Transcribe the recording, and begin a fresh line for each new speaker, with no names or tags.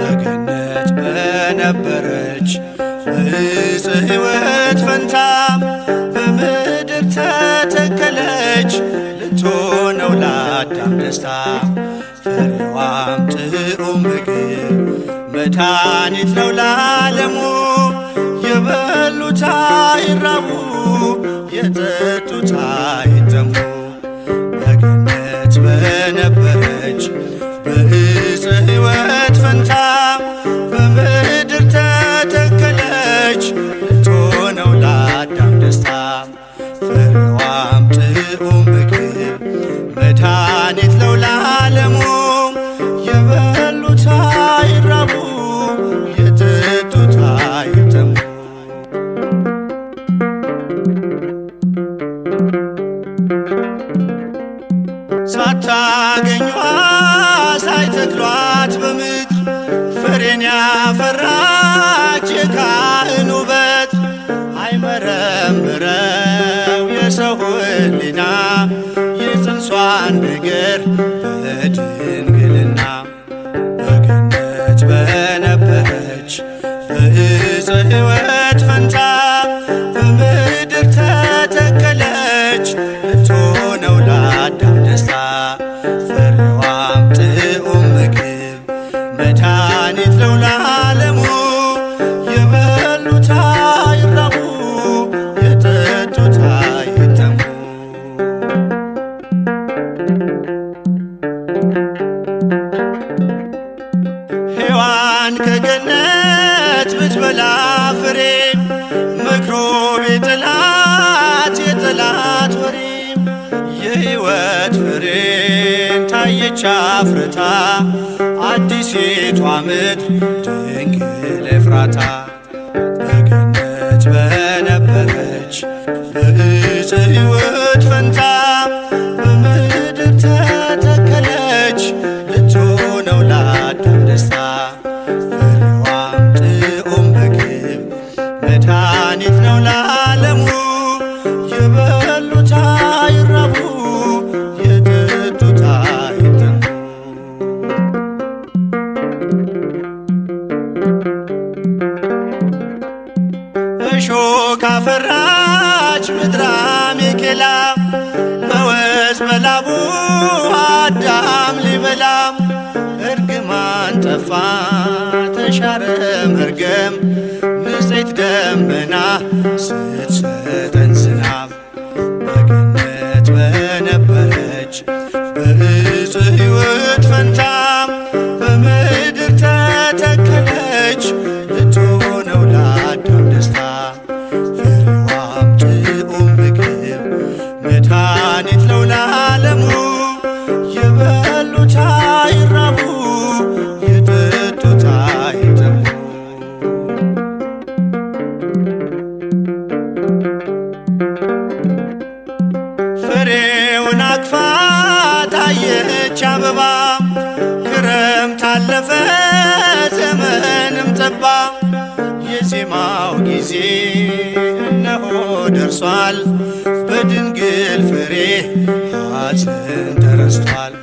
በገነት በነበረች በዕፀ ሕይወት ፈንታ በምድር ተተከለች ልትሆነው ለአዳም ደስታ። ፍሬዋም ጥሩ ምግብ መድኃኒት ነው ለዓለሙ። የበሉት አይራቡ የጠጡት አይጠሙ። በገነት በነበረች በዕፀ ሕይወት ፈንታ በምድር ተተከለች ልትሆነው ለአዳም ደስታ። ፍሬዋም ጥዑም ምግብ መድኃኒት ነው ለዓለሙ። የበሉት አይራቡ የጠጡት አይጠሙ። ሳታገኟ ሳይተክሏት በምድር ፍሬን ያፈራች የካህን ውበት አይመረምረው የሰው ሕሊና የጽንሷን ነገር በድንግልና። በገነት በነበረች በዕፀ ሕይወት ፈንታ በምድር ተተከለች ልትሆነው ለአዳም ደስታ። ፍሬዋም ጥዑም ምግብ መድኃኒት ነው ለዓለሙ። የበሉት አይራቡ የጠጡት አይጠሙ። ሔዋን ከገነት ብትበላ ፍሬ መክሮ ቢጥላት የጠላት ወሬ የሕይወት ፍሬን ታየች አፍርታ አዲሲቷ ምድር ድንግል ኤፍራታ። በገነት በነበረች በዕፀ ሕይወት ፈንታ በምድር ተተከለች ልትሆነው ለአዳም ደስታ። ፍሬዋም ጥዑም ምግብ መድኃኒት ነው ለዓለሙ። የበሉት አይራቡ የጠጡት አይጠሙ። እሾህ ካፈራች ምድር አሜኬላ በወዝ በላቡ አዳም ሊበላ እርግማን ጠፋ ተሻረ መርገም ንጽሕት ደመና ስትሰጠን ዝናብ። በገነት በነበረች በዕፀ ሕይወት ፈንታ በምድር ተተከለች ልትሆነው ለአዳም ደስታ። ፍሬዋም ጥዑም ምግብ መድኃኒት ነው ለዓለሙ። የበሉት አይራቡ የጠጡት አይጠሙ። ፍሬውን አቅፋ ታየች አበባ ክረምት አለፈ ዘመንም ጠባ። የዜማው ጊዜ እነሆ ደርሷል በድንግል ፍሬ ሐዘን ተረስቷል።